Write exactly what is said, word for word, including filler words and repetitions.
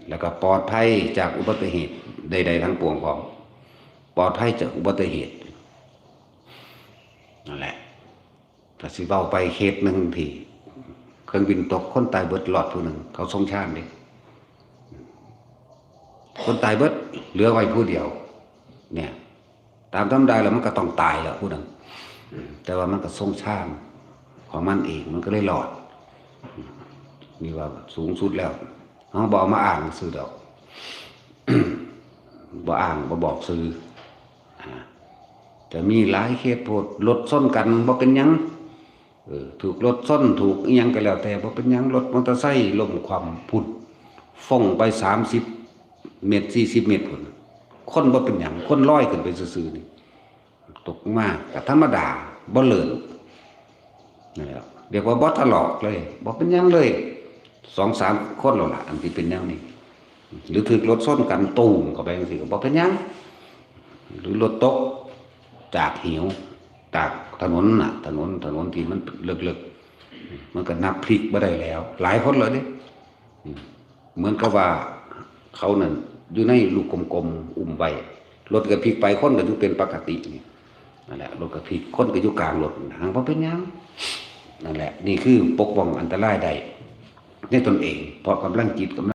แล้วก็ปลอดภัยจากอุบัติเหตุใดๆทั้งปวงพร้อม ปลอดภัยจากอุบัติเหตุ นั่นแหละ ถ้าสิเว้าไปเคสหนึ่งที่เครื่องบินตก คนตายเบิด รอดผู้หนึ่ง เขาทรงชาญเด้ คนตายเบิด เหลือไว้ผู้เดียว เนี่ย ตามธรรมดาแล้วมันก็ต้องตายแหละผู้นั้น แต่ว่ามันก็ทรงชาญของมันเอง มันก็เลยรอด นี่ว่าสูงสุดแล้ว เฮาบ่เอามาอ้างซื่อดอก บ่อ้าง บ่บอกซื่อ อ่า แต่มีหลายเคสโพด รถชนกันบ่เป็นหยัง เออ ถูกรถชน ถูกอิหยังก็แล้วแต่ บ่เป็นหยัง รถมอเตอร์ไซค์ล้มคว่ำพุ้น ฟ้องไปสามสิบเมตร สี่สิบเมตรพุ้น คนบ่เป็นหยัง คนลอยขึ้นไปซื่อๆนี่ ตกมาก็ธรรมดา บ่เลิน นั่นแหละ เรียกว่าบ่ถลอกเลย บ่เป็นหยังเลย สองสามคนแล้วล่ะ อันที่เป็นแนวนี้ หรือถูกรถชนกันตูมเข้าไปจังซี้ก็บ่เป็นหยัง หรือรถตกจากเหว จากถนนน่ะ ถนน ถนนที่มันเลิกๆ มันก็นับพลิกบ่ได้แล้ว หลายคนเลยเด้ อืม เหมือนกับว่าเขานั่นอยู่ในลูกกลมๆ อุ้มไว้ รถก็พลิกไป คนก็อยู่เป็นปกตินี่ นั่นแหละ รถก็พลิก คนก็อยู่กลางรถ หางบ่เป็นหยัง นั่นแหละ นี่คือปกป้องอันตรายได้ในตนเอง เพราะกำลังจิตกำลัง